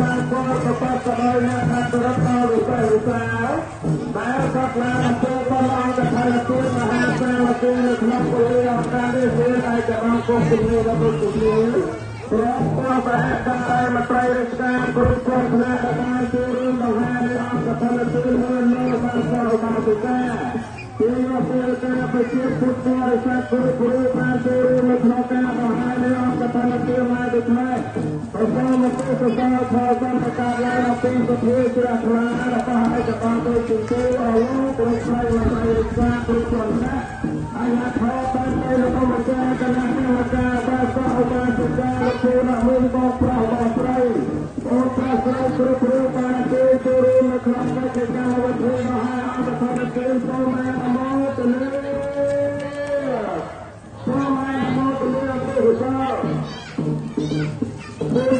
ឡើងគល់ប្រកបទៅដោយអ្នកអត្តរតដល់វិស័យវិសាល ដែលក៏បានអំពើបំអង្គកថាទានមហាសាវគានៅក្នុងពលិអង្គការនេះ មានឯកឧត្តមគុំជំនួយរបស់ជំនួយ ព្រមទាំងសហការីមន្ត្រីរាជការគ្រប់ជាន់ថ្នាក់ ដែលបានចូលរួមដង្ហែនៃអង្គកថាទានមួយនៅបានសោបាសិកា ជាពលការប្រជាពុទ្ធបរិស័ទគ្រប់គ្រូ បានចូលរួមនៅក្នុងការបង្ហាញនៃអង្គកថាទានមក ដូច្នេះប្រសូមមកសរសើរផលកម្មការឡើងអំពីសភាជ្រះថ្លារបស់ឯកឧត្តមដូចជំទាវអលោកគ្រប់ផ្នែក មន្ត្រីរាជការគ្រប់ជាន់ថ្នាក់ អាជ្ញាធរបានទៅ លោកម្ចាស់គណៈកម្មការបាសកឧបាសិកា លោកគ្រូអ្នកមីង បងប្រុសបងស្រី អូប្រុសស្រីគ្រប់គ្រូ បានជួយចូលរួមនៅក្នុងកិច្ចកម្មវិធីមហាអង្គធនធាន សូមអនុមោទនា សូមអនុមោទនាអភិវិសាល។